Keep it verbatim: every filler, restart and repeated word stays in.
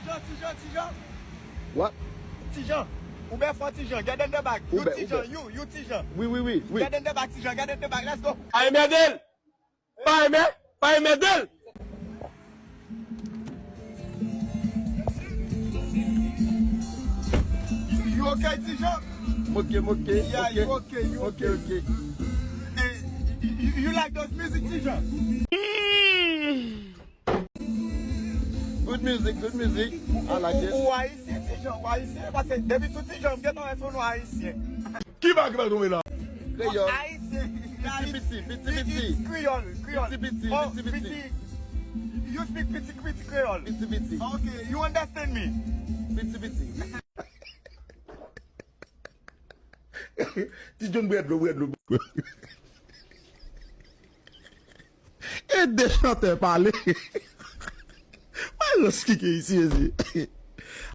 Tijan, Tijan, Tijan. What? Tijan. Ou bè fò Tijan. Get in the back. You Tijan. You, you Tijan. Wi, wi, wi, wi. Get in the back, Tijan. Get in the back. Let's go. Pa enmède l! Pa enmè, pa enmède l! You okay, Tijan? Moke, moke. Yeah, you okay, you Okay, okay. okay. Eh, you, you, you like those music, Tijan? Good music, good music. I like it. Ou ayisyen, Tijan, ou ayisyen. Paske depi sou Tijan, m gentan wè se yon non ayisyen. Ki bagay ki pral tonbe la? Kreyòl. Ayisyen. Piti, piti, piti, piti. It's Creole, Creole. Piti, piti, Oh, piti, piti. piti. You speak piti, piti Creole. Piti, piti. Okay, you understand me? Piti, piti. Ti John bwè dlo, bwè dlo. E de chantè pale. Mwen rans kike isi, isi.